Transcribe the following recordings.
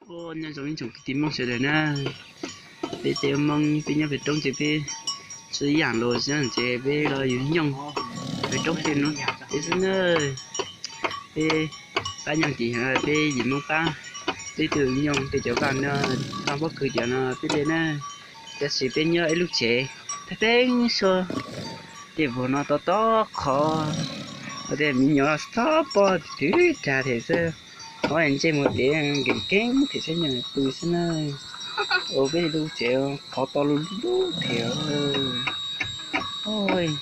Nyob zoo ib tsoom kwv tij Hmoob sawv daws na, peb tej Hmoob peb nyob pem roob ces peb tsis ib yam los xwb ces peb los yus nyooj pem roob tej no peb xwb na. Peb pab nyooj tim peb yim Hmoob pab, peb twb nyooj tej cov vaj no, vaj pob kws cov no peb tej na. Tab sis peb nyob ib lub tsev pheej pheeb suab, tej vag no tob tob qhov, tej me nyuam tob pob twg rag thiab xwb. Ob ntsej muag dev nkees nkees thiab xwb, nyob pw xwb na. Ua peb lub tsev qhov to lub lub thiab.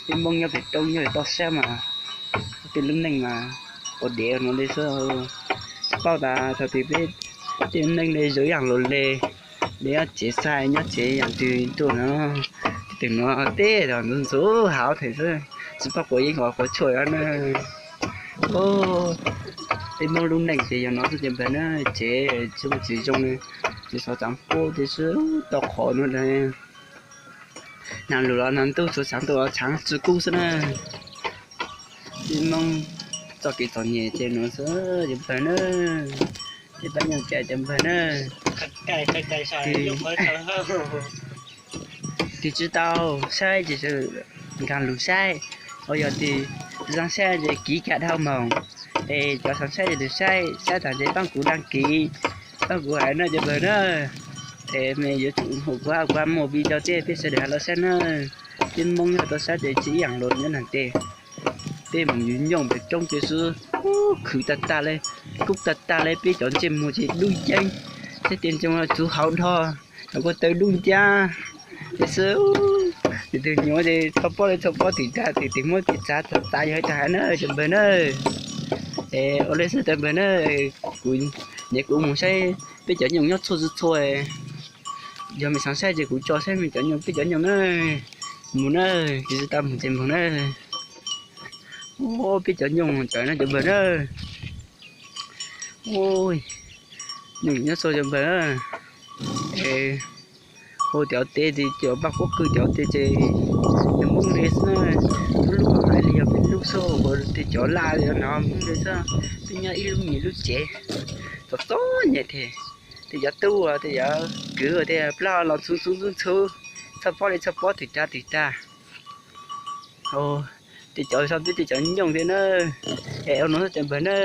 Peb Hmoob nyob pem roob nyob pem toj siab mas tej lub neej mas ua dev no li xwb. Tsis paub tas thaum twg peb tej lub neej li zoo ib yam los li, li nyob tsev xwb, nyob tsev yam twg tuaj no, tej twg no tej ntxhov ntxhov hauv thiab xwb, tsis paub quav yeeb quav tshuaj na. Peb Hmoob lub neej ces yog no xwb cov npawg na, tsev tsis muaj tsis zoo li, tsev xov tsaav pub thiab xwb, tau qhov no. Nag lug los nag ntuj, txhua tsaav ntuj los tsaav tsi kub xwb na. Peb Hmoob txoj kev txom nyem ces no xwb cov npawg na. Peb pab nyooj cas cov npawg na. Twb tsis tau saib ces nkaag lug saib, ho yog twg xaav saib ces kiv kam dhau moog, es cov xaav saib ces lug saib, saib tas ces paab kuv dag kis, paab kuv hais na cov npawg na. Es mej yuav tsum hu kuv, kuv muaj video tej peb sawv daws hab los saib na. Peb Moob nyob tau sab ces tsis ib yaam luas nyob nag teg. Peb moog yug nyooj pem roob ces xwb, khwv tag tag le, kub tag tag le, peb cov ntsej muag ces dub yeeb, tej tes ntoo txuv hauv dhau, cov ko taw dub ncab, ces xwb. Tes tug nyuam ces txhua pob le txhua pob twm tag, twm tes muab tes txav txav txav yog hais tag hais na cov npawg na. Es ua le xwb cov npawg na, kuv, nyiam kuv moog saib peb cov nyooj nyob txhua txhua txhua. Yog mej xaav saib ces kuv tso saib mej cov nyooj, peb cov nyooj na. Moog na, kuv tsi tau moog ces moog na. Ua peb cov nyooj cov na cov npawg na. Nyooj nyob txhua cov npawg na. Es hu cov teb ces cov paj kuab kws cov teb ces nws Moob le xwb na. Lub lub hais li yog peb lub xwb, ua tej cov laj li no Moob le xwb. Peb nyob ib lub nyuam lub tsev txom txom nyem thiab. Tej cov tub, tej cov kwv, tej plab los ntxhub ntxhub ntxhub ntxhub, txhua pob le txhua pob twm tag twm tag. Tej cov sau peb tej cov nyooj thiab na. Es ua no xwb cov npawg na.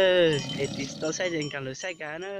Es tes tau saib ces nkaag lug saib kag na.